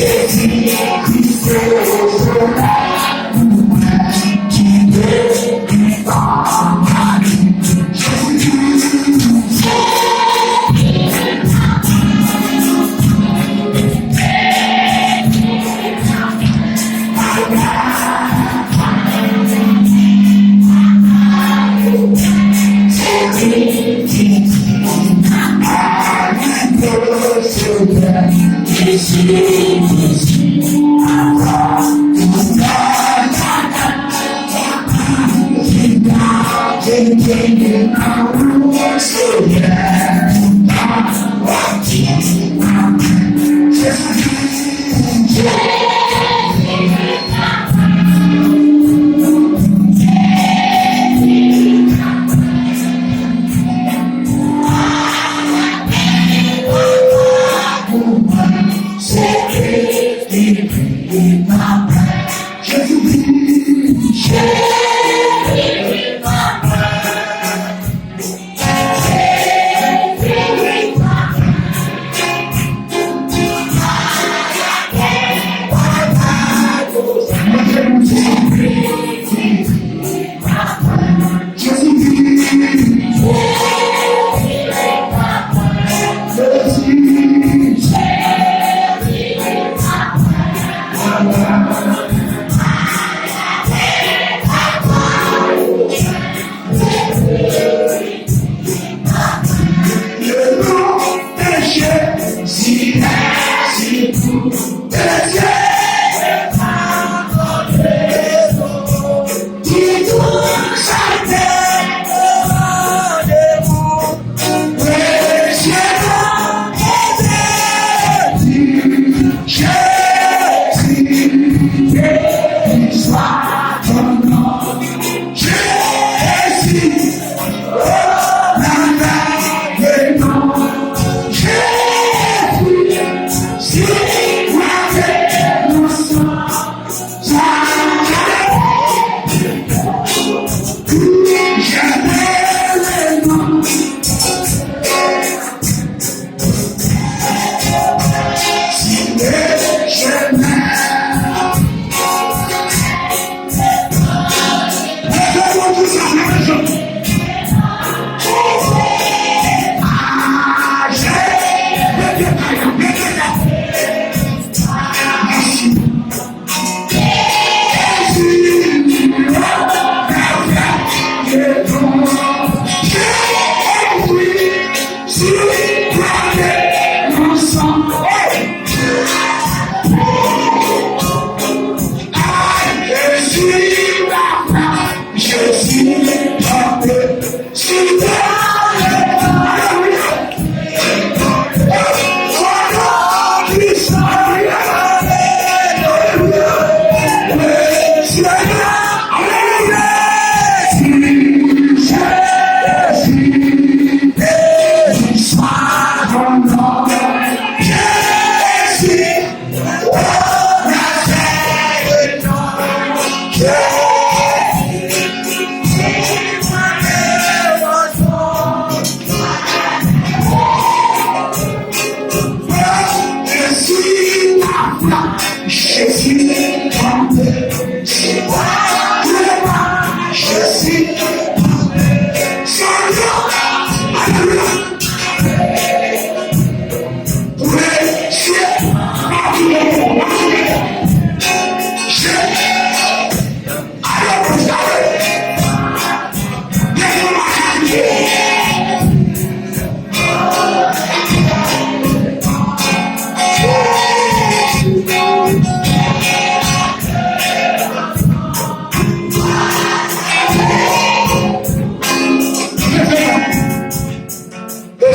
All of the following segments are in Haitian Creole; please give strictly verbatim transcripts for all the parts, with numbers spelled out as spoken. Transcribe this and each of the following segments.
E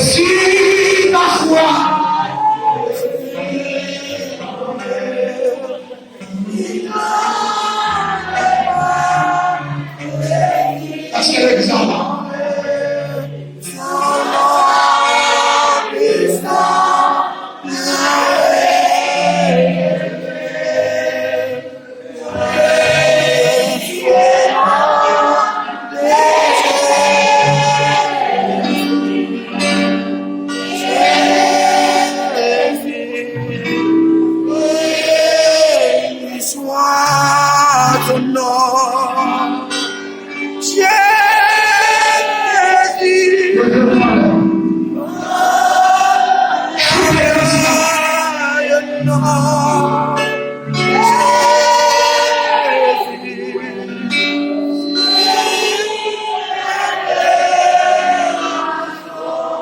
si pafwa Èske l egziste?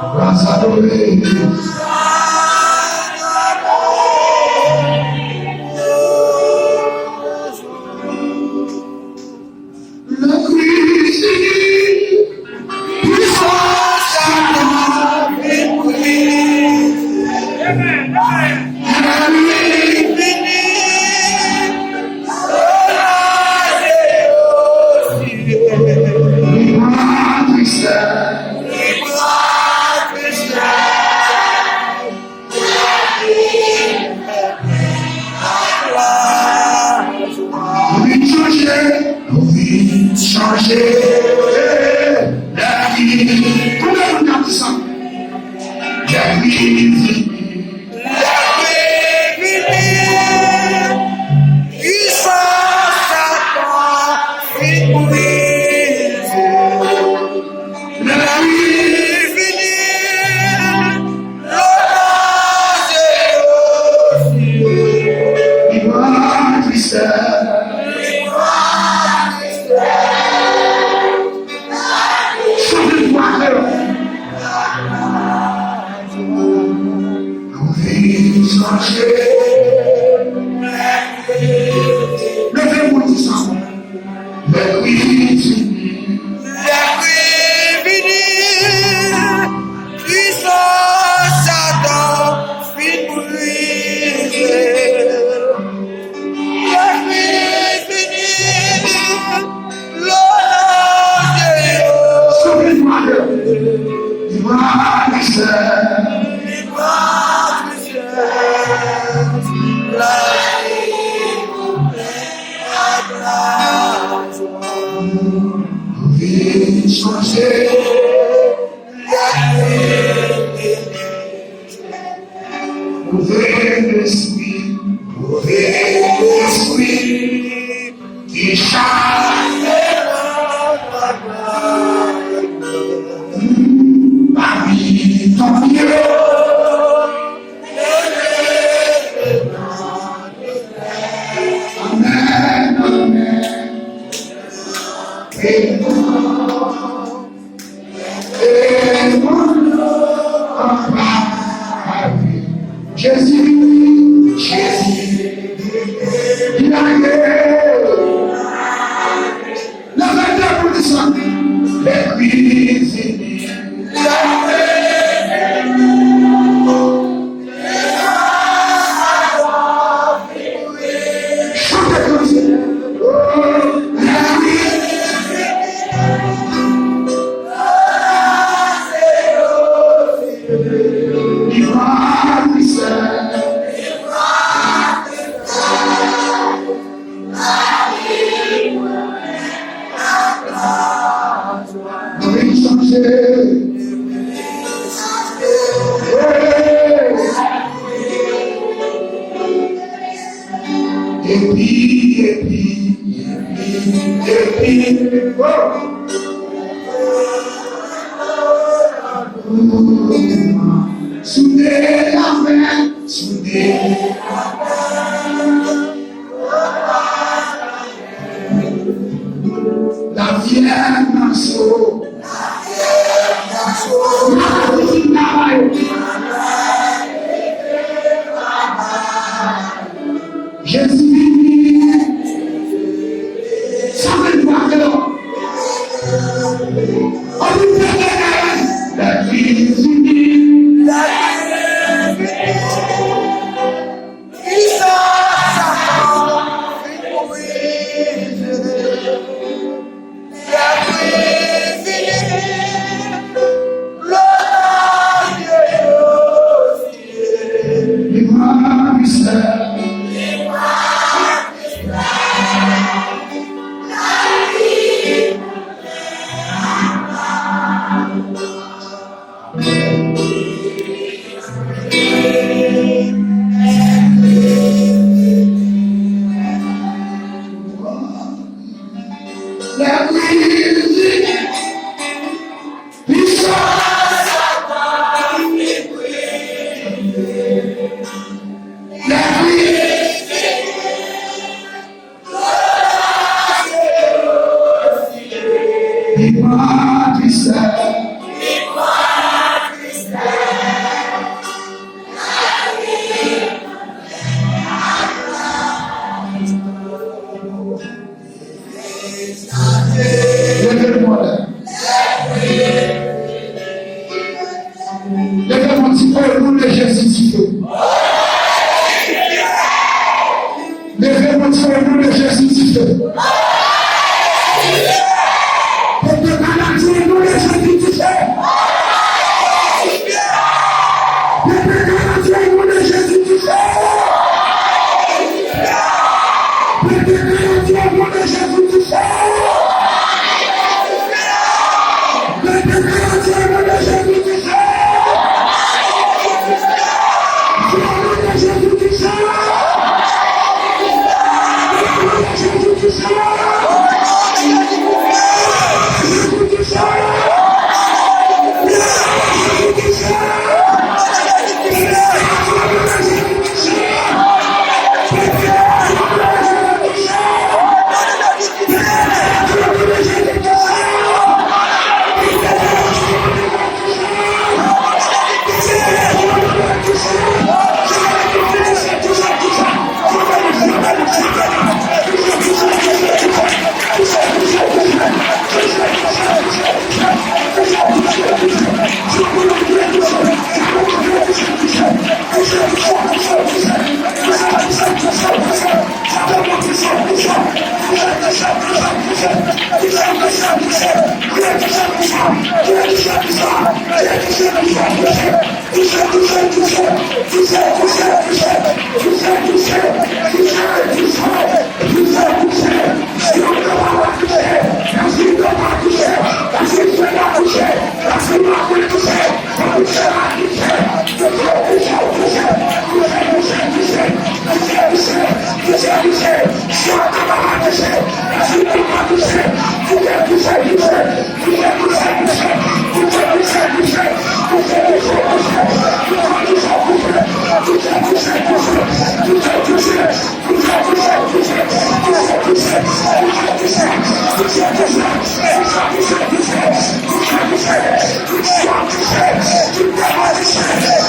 Gras, adore. Lè kri fini, pwisans Satan fin brize. Lè kri fini, soulase yo sye. Li pran tristès. Li pran tristès. Nou vin chanje, nou vin chanje. Lè kri, konbyen moun k ap di sa? Lè kri fini. Lè kri fini. Pwisans Satan fin brize. Lè kri fini, soulase yo sye. Li pran tristès. Li pran tristès. Chante pou atè. Nou vin chanje. Leve pou di sa. Lè kri fini. Lè kri fini. Pwisans Satan fin brize. Lè kri fini. Lona Dye yo. Sou vin mande. Li pran tristès. Li pran tristès. Lè kri fini. Vin chanje. Move lespri, move lespri ki chache pami tanp yo. Amèn, amèn. E mwen anba Jezi, Jezi, li lage. Leve de pou li sa. Lè kri fini. Chante kantik. Vin chanje. Epi, epi, epi, epi, oh. Soude avè, soude avè. Lavyèj nan so. Lavyèj nan so. Maladi fin travay. Jezi vini. Sa vle di w ap fè lò. Ann nou fè bagay. Lè Kris vini. Lè Kris vini. Pwisans Satan fin brize. Lè kri fini, lona Dye yo sye. Li pran tristès. Li pran tristès. Leve men w di, o non de Jezi, dife. Leve men w di, o non de Jezi, dife. Pete kaladi, o non de Jezi, dife. Pete kaladi, o non de Jezi, dife. Pete kaladi, o non de Jezi, dife.